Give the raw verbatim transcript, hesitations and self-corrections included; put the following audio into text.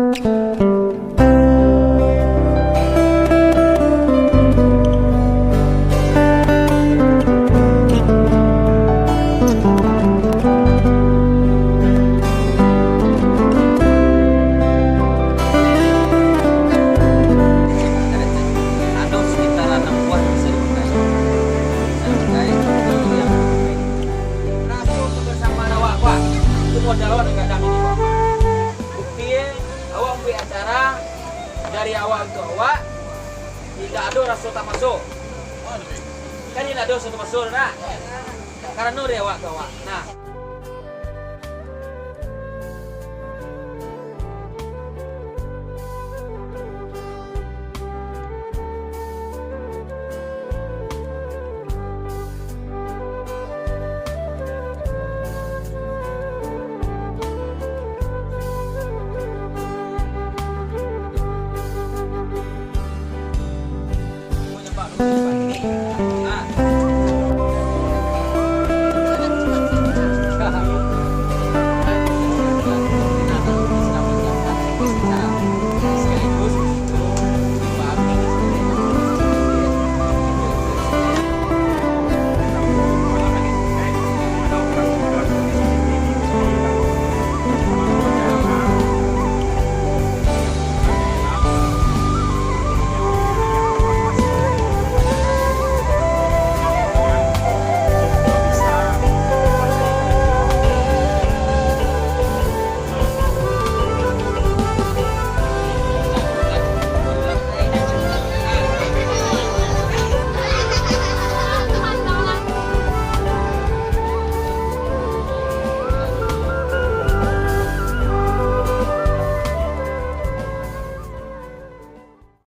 Ado sekitar anam buah yang bisa dipakai. Bisa dipakai. Raso kebersamaan awak, Pak. Itu modal awak nan gadang ini, Pak. Bukti, eh, awak mambuek acara dari awak untuak awak, indak ado raso tamaso. Kan indak ado raso tamaso, nak? Karano dari awak ka awak. Nah.